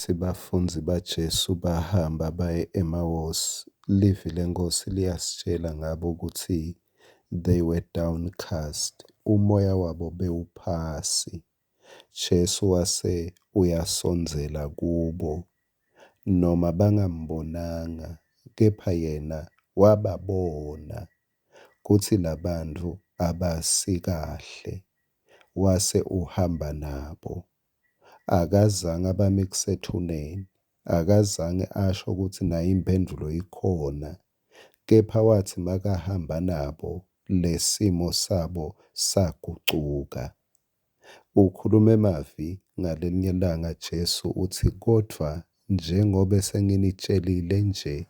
Ngesikhatsi bafundzi baJesu bahamba baye eMawusi, livi leNkhosi liyasitshela ngabo kutsi they were downcast, umoya wabo bewuphasi. Jesu wase uyasondzela kubo, noma bangambonanga, kepha yena wababona kutsi labantfu abasikahle, wase uhamba nabo. Akazange abamikise ethuneni, akazange asho kutsi nayo imphendvulo ikhona, kepha watsi makahamba nabo lesimo sabo sagucuka. Ukhuluma emavi ngalelinye lilanga Jesu utsi, kodvwa njengobe senginitjelile nje,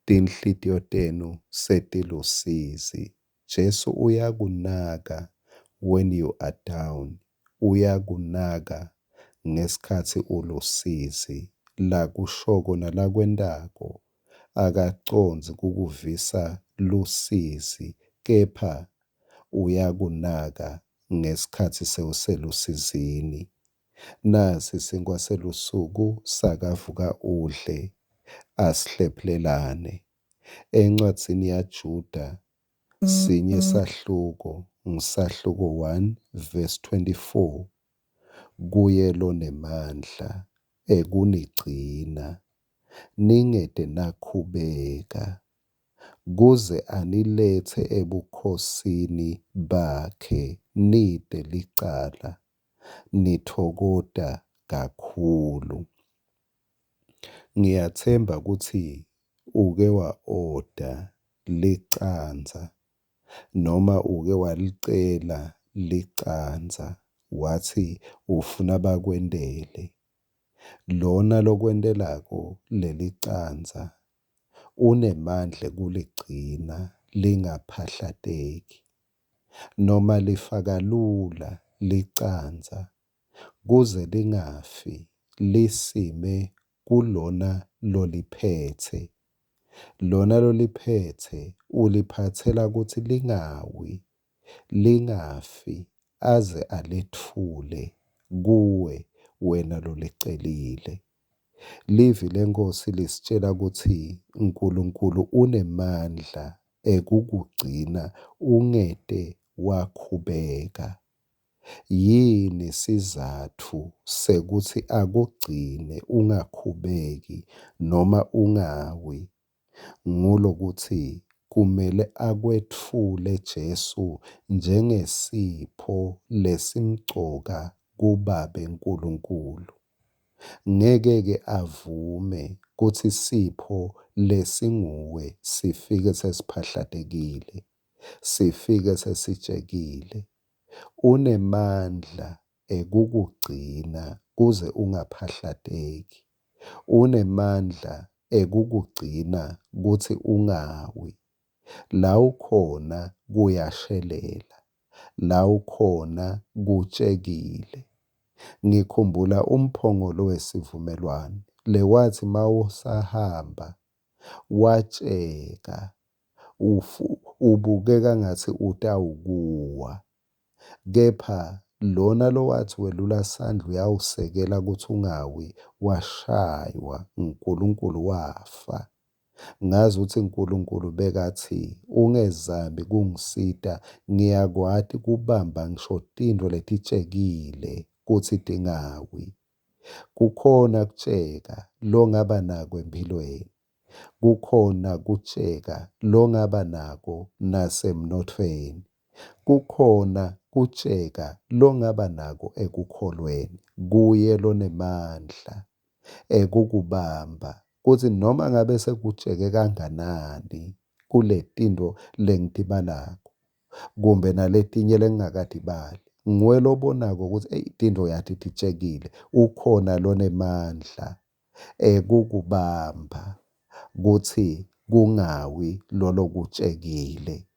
tinhlitiyo tenu setilusizi. Jesu uyakunaka when you are down, uyakunaka ngesikhatsi ulusizi. Lakushoko nalakwentako akacondzi kukuvisa lusizi, kepha uyakunaka ngesikhatsi sewuselusizini. Nasi sinkhwa selusuku sakavuka udle, asihlephulelane. Encwadzini yaJuda sinye sahluko, ngisahluko 1 verse 24, kuye lonemandla ekunigcina ningete nakhubeka, kuze aniletse ebukhosini bakhe nite licala, nitfokota kakhulu. Ngiyatsemba kutsi uke wa-oda licandza noma uke walicela licandza watsi ufuna bakwentele. Lona lokwentelako lelicandza unemandla ekuligcina lingaphahlateki noma lifaka lula licandza kuze lingafi lisime kulona loliphetse. Lona loliphetse uliphatsela kutsi lingawi, lingafi aze aletfule kuwe wena lolicelile. Livi leNkhosi lisitjela kutsi Nkulunkulu unemandla ekukugcina ungete wakhubeka. Yini sizatfu sekutsi akugcine ungakhubeki noma ungawi? Ngulokutsi kumele akwetfule Jesu njengesipho lesimcoka kuBabe Nkulunkulu. Ngeke-ke avume kutsi sipho lesinguwe sifike sesiphahlatekile, sifike sesitshekile. Unemandla ekukugcina kuze ungaphahlateki. Unemandla ekukugcina kutsi ungawi. La ukhona kuyashelela, la ukhona kutshekile. Ngikhumbula umphongolo wesivumelwano lewatsi mawusahamba watsheka ubukeka ngatsi utawukuwa, kepha lona lowatsi welula sandla uyawusekela kutsi ungawi, washaywa nguNkulunkulu wafa. Ngazi ukuthi uNkulunkulu bekatsi ungezami kungisita, ngiyakwati kubamba ngisho tintfo letitshekile kutsi tingawi. Kukhona kutsheka longaba nako empilweni, kukhona kutsheka longaba nako nasemnothweni, kukhona kutsheka longaba nako ekukholweni kuye lonemandla ekukubamba kutsi noma ngabe sekutsheke kanganani kuletintfo lengitibalako kumbe naletinye lengingakatibali, nguwe lobonako kutsi eyi tintfo yati titshekile, ukhona lonemandla ekukubamba kutsi kungawi lolo kutshekile.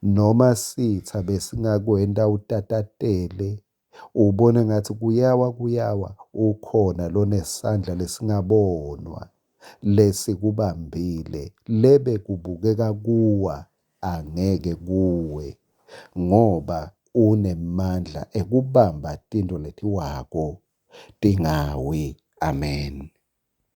Noma sitsa besingakwenta utatatele ubone ngathi kuyawa kuyawa, ukhona lonesandla lesingabonwa lesikubambile lebekubukeka kuwa angeke kuwe ngoba unemandla ekubamba tintfo letiwako tingawi. Amen.